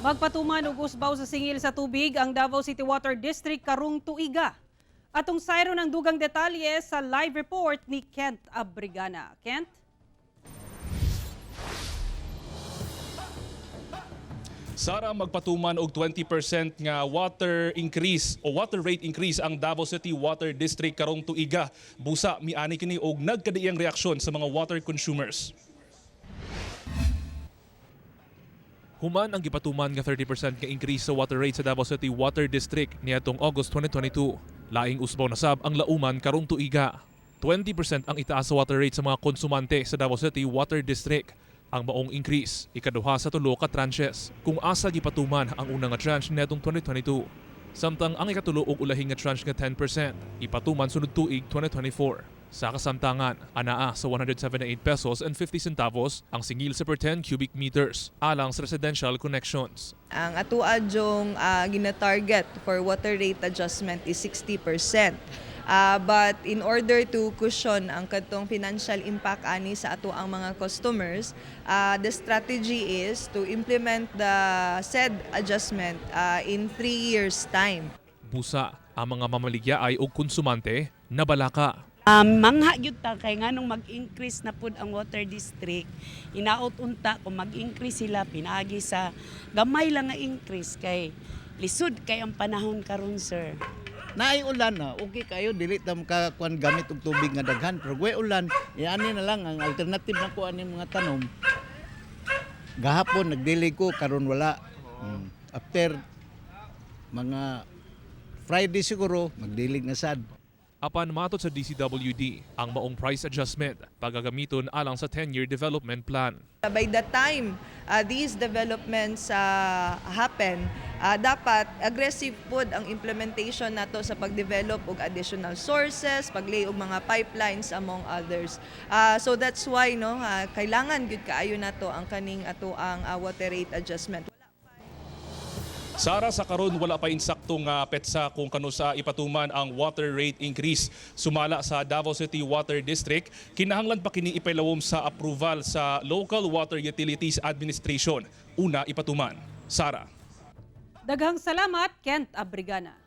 Magpatuman og usbaw sa singil sa tubig ang Davao City Water District karong tuiga. Atong sayron ang dugang detalye sa live report ni Kent Abrigana. Kent? Sara, magpatuman og 20% nga water increase o water rate increase ang Davao City Water District karong tuiga. Busa miani kini og nagkadiiyang reaksyon sa mga water consumers. Human ang gipatuman nga 30% nga increase sa water rate sa Davao City Water District niadtong August 2022. Laing usbaw na sab ang lauman karong tuiga. 20% ang itaas sa water rate sa mga konsumante sa Davao City Water District. Ang maong increase, ikaduha sa tulo ka tranches kung asa gipatuman ang una nga tranche niadtong 2022. Samtang ang ikatulo ug ulahing nga tranche nga 10% ipatuman sunod tuig 2024. Sa kasamtangan, anaa sa 178 pesos and 50 centavos ang singil sa per 10 cubic meters alang sa residential connections. Ang atua jong gina-target for water rate adjustment is 60%. But in order to cushion ang kadtong financial impact ani sa ato ang mga customers, the strategy is to implement the said adjustment in 3 years' time. Busa, ang mga mamaligya ay og konsumante nabalaka. Mangha gyud ta kay nganong mag-increase na pud ang water district. Inaot unta kung mag-increase sila pinaagi sa gamay lang nga increase kay lisod kay ang panahon karon, sir. Naay ulan na, okay kayo, dili ta makakuan gamit og tubig nga daghan. Pero way ulan, iani na lang ang alternative na ko ani mga tanom. Gahapon nagdili ko, karon wala. After mga Friday siguro, magdilig na sad. Apan matod sa DCWD, ang maong price adjustment pagagamiton alang sa 10-year development plan. By the time these developments happen, dapat aggressive pod ang implementation nato sa pag-develop og additional sources, paglay og mga pipelines, among others. So that's why, no, kailangan gyud kaayo nato ang kaning ato ang water rate adjustment. Sara, sa karon wala pa insakto nga petsa kung kanusa ipatuman ang water rate increase. Sumala sa Davao City Water District, kinahanglan pa kini ipailawom sa approval sa Local Water Utilities Administration. Una ipatuman. Sara. Daghang salamat, Kent Abrigana.